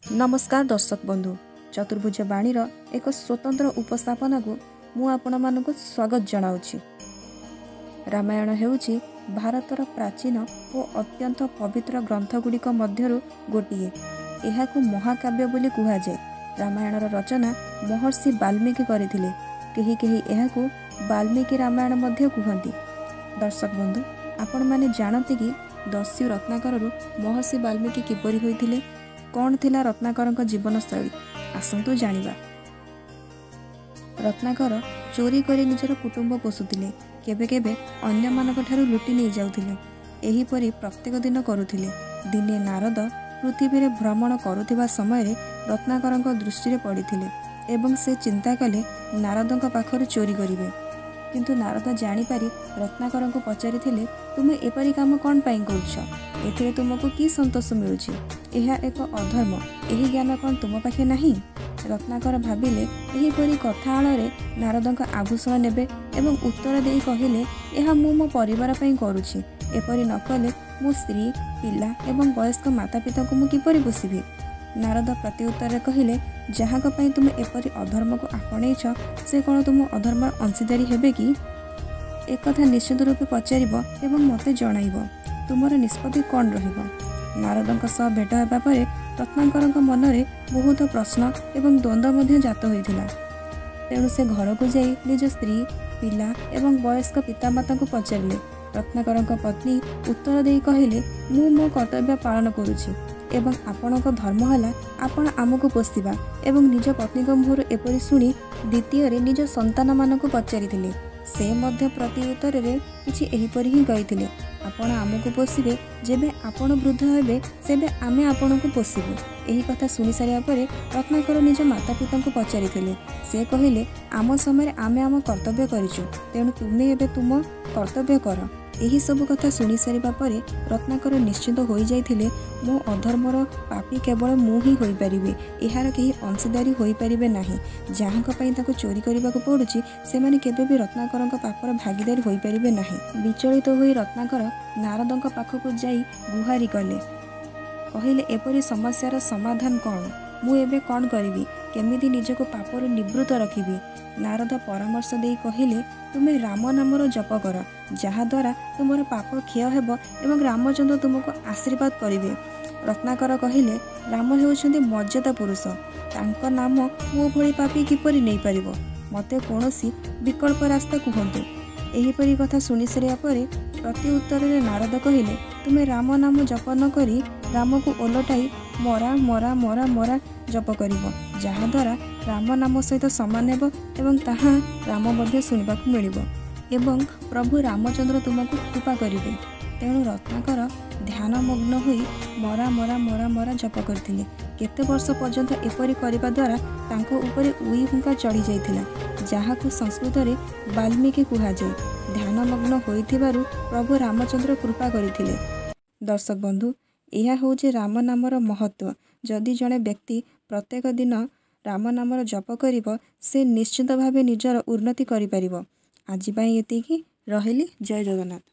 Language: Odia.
ନମସ୍କାର ଦର୍ଶକ ବନ୍ଧୁ, ଚତୁର୍ଭୁଜ ବାଣୀର ଏକ ସ୍ୱତନ୍ତ୍ର ଉପସ୍ଥାପନାକୁ ମୁଁ ଆପଣମାନଙ୍କୁ ସ୍ୱାଗତ ଜଣାଉଛି। ରାମାୟଣ ହେଉଛି ଭାରତର ପ୍ରାଚୀନ ଓ ଅତ୍ୟନ୍ତ ପବିତ୍ର ଗ୍ରନ୍ଥଗୁଡ଼ିକ ମଧ୍ୟରୁ ଗୋଟିଏ। ଏହାକୁ ମହାକାବ୍ୟ ବୋଲି କୁହାଯାଏ। ରାମାୟଣର ରଚନା ମହର୍ଷି ବାଲ୍ମୀକି କରିଥିଲେ। କେହି କେହି ଏହାକୁ ବାଲ୍ମୀକି ରାମାୟଣ ମଧ୍ୟ କୁହନ୍ତି। ଦର୍ଶକ ବନ୍ଧୁ, ଆପଣମାନେ ଜାଣନ୍ତି କି ଦସ୍ୟୁ ରତ୍ନାକରରୁ ମହର୍ଷି ବାଲ୍ମୀକି କିପରି ହୋଇଥିଲେ? କ'ଣ ଥିଲା ରତ୍ନାକରଙ୍କ ଜୀବନଶୈଳୀ? ଆସନ୍ତୁ ଜାଣିବା। ରତ୍ନାକର ଚୋରି କରି ନିଜର କୁଟୁମ୍ବ ପୋଷୁଥିଲେ। କେବେ କେବେ ଅନ୍ୟମାନଙ୍କଠାରୁ ଲୁଟି ନେଇଯାଉଥିଲେ। ଏହିପରି ପ୍ରତ୍ୟେକ ଦିନ କରୁଥିଲେ। ଦିନେ ନାରଦ ପୃଥିବୀରେ ଭ୍ରମଣ କରୁଥିବା ସମୟରେ ରତ୍ନାକରଙ୍କ ଦୃଷ୍ଟିରେ ପଡ଼ିଥିଲେ ଏବଂ ସେ ଚିନ୍ତା କଲେ ନାରଦଙ୍କ ପାଖରୁ ଚୋରି କରିବେ। କିନ୍ତୁ ନାରଦ ଜାଣିପାରି ରତ୍ନାକରଙ୍କୁ ପଚାରିଥିଲେ, ତୁମେ ଏପରି କାମ କ'ଣ ପାଇଁ କରୁଛ? ଏଥିରେ ତୁମକୁ କି ସନ୍ତୋଷ ମିଳୁଛି? ଏହା ଏକ ଅଧର୍ମ। ଏହି ଜ୍ଞାନ କ'ଣ ତୁମ ପାଖେ ନାହିଁ? ରତ୍ନାକର ଭାବିଲେ ଏହିପରି କଥା ଆଳରେ ନାରଦଙ୍କ ଆଭୂଷଣ ନେବେ ଏବଂ ଉତ୍ତର ଦେଇ କହିଲେ, ଏହା ମୁଁ ମୋ ପରିବାର ପାଇଁ କରୁଛି। ଏପରି ନ କଲେ ମୋ ସ୍ତ୍ରୀ, ପିଲା ଏବଂ ବୟସ୍କ ମାତା ପିତାଙ୍କୁ ମୁଁ କିପରି ପୋଷିବି? ନାରଦ ପ୍ରତିଉତ୍ତରରେ କହିଲେ, ଯାହାଙ୍କ ପାଇଁ ତୁମେ ଏପରି ଅଧର୍ମକୁ ଆପଣେଇଛ, ସେ କ'ଣ ତୁମ ଅଧର୍ମର ଅଂଶୀଦାରୀ ହେବେ କି? ଏକଥା ନିଶ୍ଚିତ ରୂପେ ପଚାରିବ ଏବଂ ମୋତେ ଜଣାଇବ ତୁମର ନିଷ୍ପତ୍ତି କ'ଣ ରହିବ। ନାରଦଙ୍କ ସହ ଭେଟ ହେବା ପରେ ରତ୍ନାକରଙ୍କ ମନରେ ବହୁତ ପ୍ରଶ୍ନ ଏବଂ ଦ୍ୱନ୍ଦ୍ୱ ମଧ୍ୟ ଜାତ ହୋଇଥିଲା। ତେଣୁ ସେ ଘରକୁ ଯାଇ ନିଜ ସ୍ତ୍ରୀ, ପିଲା ଏବଂ ବୟସ୍କ ପିତାମାତାଙ୍କୁ ପଚାରିଲେ। ରତ୍ନାକରଙ୍କ ପତ୍ନୀ ଉତ୍ତର ଦେଇ କହିଲେ, ମୁଁ ମୋ କର୍ତ୍ତବ୍ୟ ପାଳନ କରୁଛି ଏବଂ ଆପଣଙ୍କ ଧର୍ମ ହେଲା ଆପଣ ଆମକୁ ପୋଷିବା। ଏବଂ ନିଜ ପତ୍ନୀଙ୍କ ମୁହଁରୁ ଏପରି ଶୁଣି ଦ୍ୱିତୀୟରେ ନିଜ ସନ୍ତାନମାନଙ୍କୁ ପଚାରିଥିଲେ। ସେ ମଧ୍ୟ ପ୍ରତି ଉତ୍ତରରେ କିଛି ଏହିପରି ହିଁ କହିଥିଲେ, ଆପଣ ଆମକୁ ପୋଷିବେ, ଯେବେ ଆପଣ ବୃଦ୍ଧ ହେବେ ସେବେ ଆମେ ଆପଣଙ୍କୁ ପୋଷିବୁ। ଏହି କଥା ଶୁଣି ସାରିବା ପରେ ରତ୍ନାକର ନିଜ ମାତା ପିତାଙ୍କୁ ପଚାରିଥିଲେ। ସେ କହିଲେ, ଆମ ସମୟରେ ଆମେ ଆମ କର୍ତ୍ତବ୍ୟ କରିଛୁ, ତେଣୁ ତୁମେ ଏବେ ତୁମ କର୍ତ୍ତବ୍ୟ କର। ଏହି ସବୁ କଥା ଶୁଣି ସାରିବା ପରେ ରତ୍ନାକର ନିଶ୍ଚିତ ହୋଇଯାଇଥିଲେ, ମୋ ଅଧର୍ମର ପାପୀ କେବଳ ମୁଁ ହିଁ ହୋଇପାରିବି, ଏହାର କେହି ଅଂଶୀଦାରୀ ହୋଇପାରିବେ ନାହିଁ। ଯାହାଙ୍କ ପାଇଁ ତାକୁ ଚୋରି କରିବାକୁ ପଡ଼ୁଛି, ସେମାନେ କେବେ ବି ରତ୍ନାକରଙ୍କ ପାପର ଭାଗୀଦାରୀ ହୋଇପାରିବେ ନାହିଁ। ବିଚଳିତ ହୋଇ ରତ୍ନାକର ନାରଦଙ୍କ ପାଖକୁ ଯାଇ ଗୁହାରି କଲେ। କହିଲେ, ଏପରି ସମସ୍ୟାର ସମାଧାନ କ'ଣ? ମୁଁ ଏବେ କ'ଣ କରିବି? କେମିତି ନିଜକୁ ପାପରୁ ନିବୃତ୍ତ ରଖିବି? ନାରଦ ପରାମର୍ଶ ଦେଇ କହିଲେ, ତୁମେ ରାମ ନାମର ଜପ କର, ଯାହାଦ୍ୱାରା ତୁମର ପାପ କ୍ଷୟ ହେବ ଏବଂ ରାମଚନ୍ଦ୍ର ତୁମକୁ ଆଶୀର୍ବାଦ କରିବେ। ରତ୍ନାକର କହିଲେ, ରାମ ହେଉଛନ୍ତି ମର୍ଯ୍ୟାଦା ପୁରୁଷ, ତାଙ୍କ ନାମ ମୋ ଭଳି ପାପୀ କିପରି ନେଇପାରିବ? ମୋତେ କୌଣସି ବିକଳ୍ପ ରାସ୍ତା କୁହନ୍ତୁ। ଏହିପରି କଥା ଶୁଣି ସାରିବା ପରେ ପ୍ରତି ଉତ୍ତରରେ ନାରଦ କହିଲେ, ତୁମେ ରାମ ନାମ ଜପ ନ କରି ରାମକୁ ଓଲଟାଇ ମରା ମରା ମରା ମରା ଜପ କରିବ, ଯାହାଦ୍ୱାରା ରାମ ନାମ ସହିତ ସମାନ ହେବ ଏବଂ ତାହା ରାମ ମଧ୍ୟ ଶୁଣିବାକୁ ମିଳିବ ଏବଂ ପ୍ରଭୁ ରାମଚନ୍ଦ୍ର ତୁମକୁ କୃପା କରିବେ। ତେଣୁ ରତ୍ନାକର ଧ୍ୟାନମଗ୍ନ ହୋଇ ମରା ମରା ମରା ମରା ଜପ କରିଥିଲେ। କେତେ ବର୍ଷ ପର୍ଯ୍ୟନ୍ତ ଏପରି କରିବା ଦ୍ୱାରା ତାଙ୍କ ଉପରେ ଉଇ ହୁଙ୍କା ଚଢ଼ି ଯାଇଥିଲା, ଯାହାକୁ ସଂସ୍କୃତରେ ବାଲ୍ମୀକି କୁହାଯାଏ। ଧ୍ୟାନମଗ୍ନ ହୋଇଥିବାରୁ ପ୍ରଭୁ ରାମଚନ୍ଦ୍ର କୃପା କରିଥିଲେ। ଦର୍ଶକ ବନ୍ଧୁ, ଏହା ହେଉଛି ରାମ ନାମର ମହତ୍ତ୍ୱ। ଯଦି ଜଣେ ବ୍ୟକ୍ତି ପ୍ରତ୍ୟେକ ଦିନ ରାମ ନାମର ଜପ କରିବ, ସେ ନିଶ୍ଚିତ ଭାବେ ନିଜର ଉନ୍ନତି କରିପାରିବ। ଆଜି ପାଇଁ ଏତିକି ରହିଲି। ଜୟ ଜଗନ୍ନାଥ।